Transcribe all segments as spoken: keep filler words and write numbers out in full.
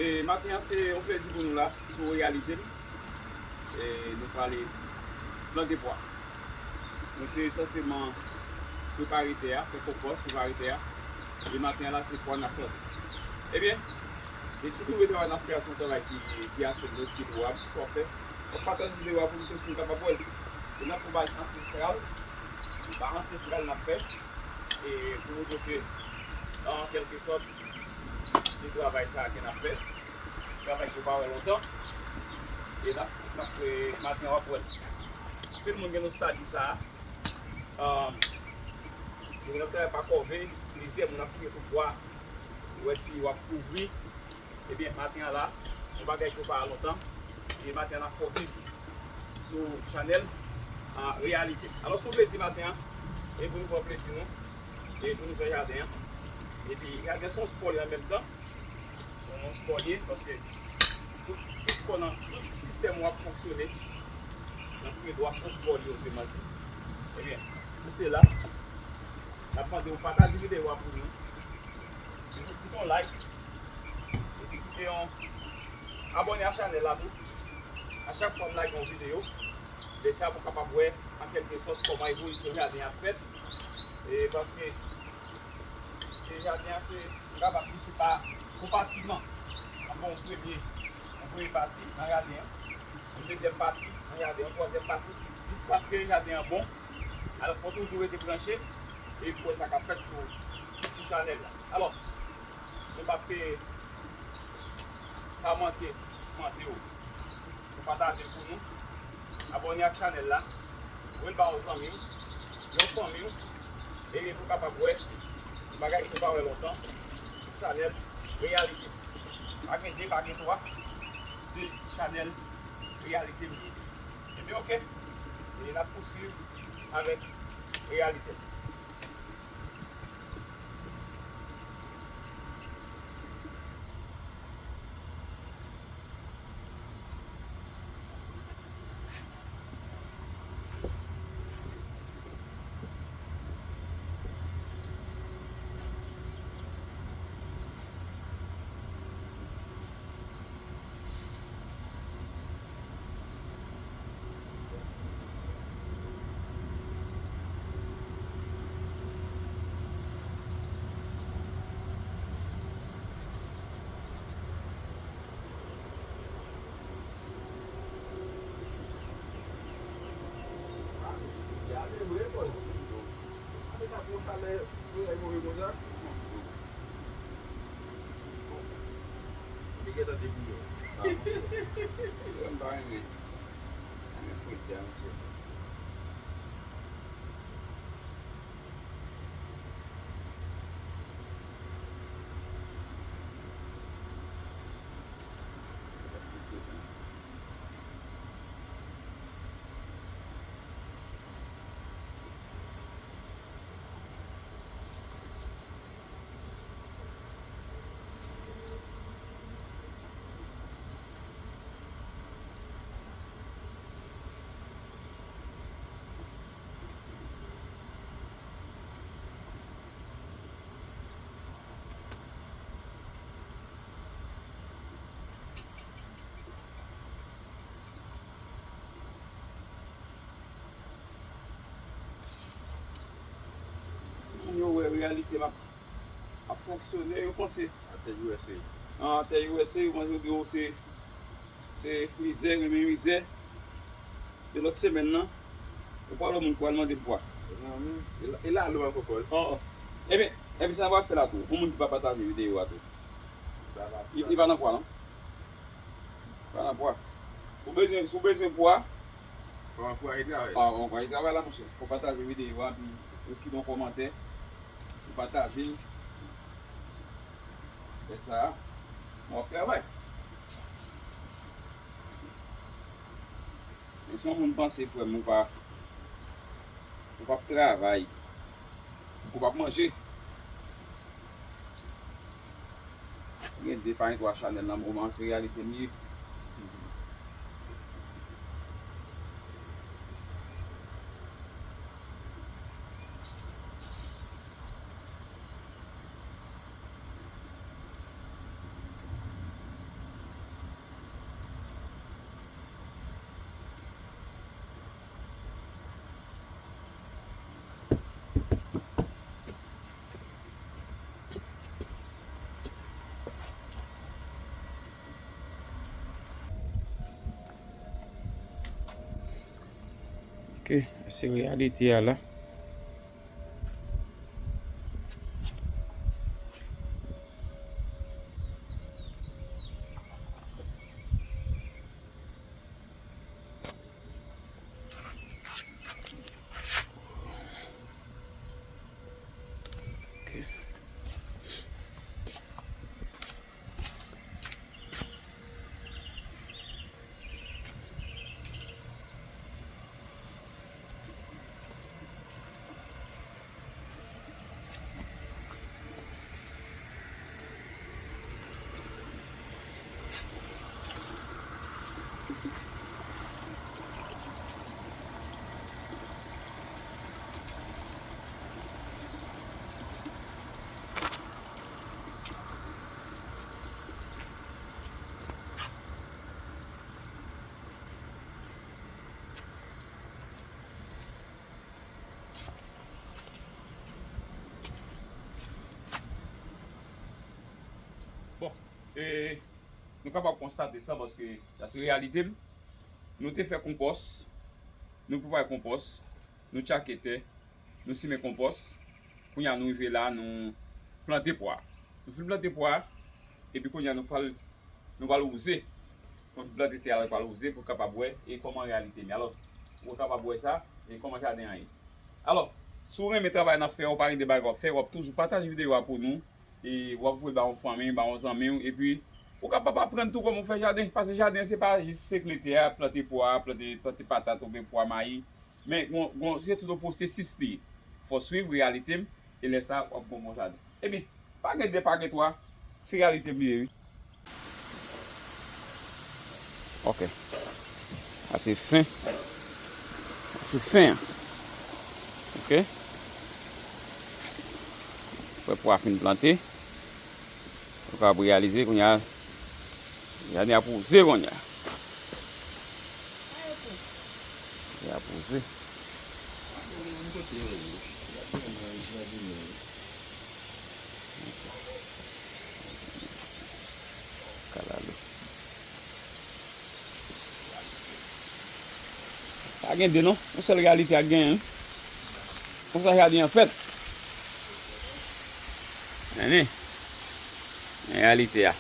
E maten an, se yon plezi pou nou la, sou Reyalite M. E nou pale plante pwa. Nou te esansyèlman prepare tè a, fè konpòs, prepare tè a. E maten an la, se pwa n ap plante. Ebyen, e si w twouve travay n ap fè a se yon travay ki, ki ase nòb, ki lwab, sa w ap fè, w ap pataje videyo a pou nou tout moun kapab wè l. E n ap fè yon bagay ansestral, bagay ansestral n ap fè, e pou nou montre, an kèlke sòt, se travay sa a ke n ap fè. Travay ke w pa wè lontan. E n ap, n ap fè maten w ap wè l. Anpil moun gen nostalji sa a. Ahn, moun ap travay pa kòve, plizyè moun ap fouye pou bwa. Ou wè si w ap kouvri. Ebyen, maten an la, yon bagay ke w pa wè lontan. E maten an n ap fè w viv sou chanèl, ahn, Reyalite. Alò, se yon plezi maten an. E pou nou pran plezi nou. E pou nou fè jaden an. Epi, jaden se yon spò li an menm tan. Se yon spò li ye, paske tout, tout kò nan, tout sistèm w ap fonksyone, nan premye dwa se yon spò li ye, ou te mande. Ebyen, pou sela, n ap mande w pataje videyo a pou nou. Epi kite yon like. Epi kite yon abòne a chanèl la tou. A chak fwa m lage yon videyo, lè sa pou kapab wè, an kèlke sòt, kòman evolisyon jaden ap fèt. E paske se jaden an, se, m kapab di, se pa konpatiman. An bon, premye, an premye pati nan jaden an, an dezyèm pati nan jaden an, an twazyèm pati, jiskaske jaden an bon. Alò, fò toujou rete branche e pou wè sa k ap fèt sou, sou chanèl la. Alò, nou p ap, eh, pa manke mande w pou pataje l pou nou. Abòne ak chanèl la. Voye l ba yon zanmi w, yon fanmi w. E pou w kapab wè yon bagay ke w pa wè lontan sou chanèl Reyalite. Pa gen de, pa gen twa. Se chanèl Reyalite M li ye. Ebyen, oke. E n ap pouswiv avèk Reyalite M. Li gentan debouye. Ah, monchè. M pa renmen. Renmen fwete a, monchè. Moun yo wè Reyalite M ap, ap fonksyone, yo panse. Atè U S A. An, atè U S A, yo panse yo di, o, se, se mizè, renmen mizè. Se lòt semèn nan, ou pral wè moun k pral mande bwa. E la, e la, nou ankò pòz. Oh, oh. Ebyen, ebyen, sa n ap fè la tou. Pou moun ki pa pataje videyo a tou. Li, li pa nan pwa, non. Pa nan pwa. Si w bezwen, si w bezwen pwa, pa ankouraje travay la. Pa ankouraje travay la, monchè. Fò w pataje videyo a, epi w kite yon kòmantè. Ou pataje l. Fè sa. Bon travay. Men si yon moun panse, frè m, ou pa, ou p ap travay, ou p ap manje. Gen de pa gen twa chanèl nan moman an, se Reyalite M li ye. Ok, se reyalite a la. Ok. Bon, e, nou kapab konstate sa paske sa se reyalite m. Nou te fè konpòs, nou prepare konpòs, nou tchake tè, nou simen konpòs. Kounye a nou rive la, nou plante pwa. Nou fin plante pwa, epi kounye a nou pral, nou pral wouze. Nou fin plante tè a, nou pral wouze pou kapab wè e kòman reyalite m ye. Alò, ou kapab wè sa, e kòman jaden an ye. Alò, si w renmen travay n ap fè, ou pa gen de bagay w ap fè, w ap toujou pataje videyo a pou nou. E w ap voye ba yon fanmi, ba yon zanmi w, epi ou kapab aprann tou kòman w fè jaden. Paske jaden se pa jis sekle tè a, plante pwa, plante, plante patat oubyen pwa mayi. Men gon, gon, se tout yon pwosesis li ye. Fò w swiv reyalite m, e lè sa a, w ap gon bon jaden. Ebyen, pa gen de, pa gen twa, se reyalite m li ye, wi. Ok. Sa se fen. Sa se fen an. Ok. Fè pwa fin plante. Ou kapab reyalize kounye a, jaden ap wouze kounye a. Jaden ap wouze. Kalalou. Pa gen de non. Yon sèl reyalite a k genyen, wi. Konsa jaden an fèt. Men, men reyalite a.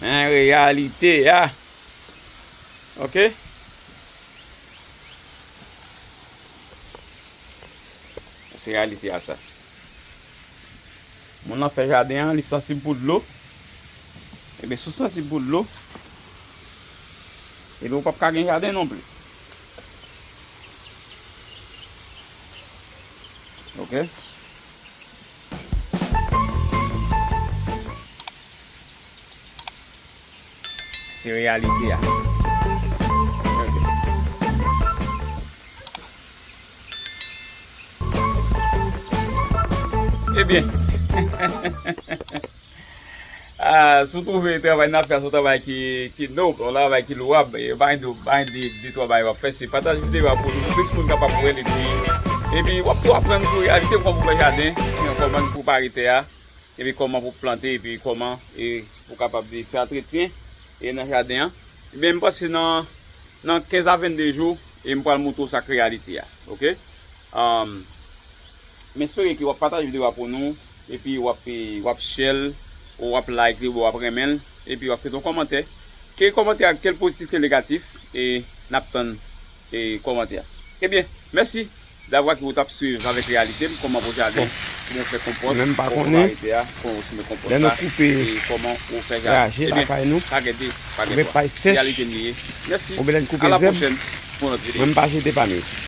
Men reyalite a. Ok? Se reyalite a sa. Moun nan fè jaden an, li sansib pou dlo. Ebyen, si w sansib pou dlo, ebyen, ou p ap ka gen jaden non plis. Ok? Se reyalite a. Ebyen. Ah, si w twouve travay n ap fè a se yon travay ki, ki nob, yon travay ki lwab, e pa gen de, pa gen de, de twa bagay w ap fè, se pataje videyo a pou plis moun kapab wè l, epi, epi w ap tou aprann sou reyalite kòman pou fè jaden, kòman pou pare tè a, epi kòman pou plante, epi kòman, e, pou kapab fè antretyen, e, nan jaden an. Ebyen, m panse nan, nan kenz a vennde jou, e m pral montre w sa k reyalite a. Ok? Um, m espere ke w ap pataje videyo a pou nou, epi w ap, e, w ap share l, w ap like li, w ap renmen l, epi w ap kite yon kòmantè. Ke kòmantè a, ke l pozitif, ke l negatif, e n ap tann, e, kòmantè a. Ebyen, mèsi davwa ke w t ap swiv avèk reyalite m, kòman pou jaden, kòman w fè konpòs, kòman w pare tè a, kòman w simen konpòs la, e kòman w fè jaden. Ebyen, pa gen de, pa gen twa. Se reyalite m li ye. Mèsi. A la pwochèn pou yon lòt videyo. Mwen m pa jete pa nou.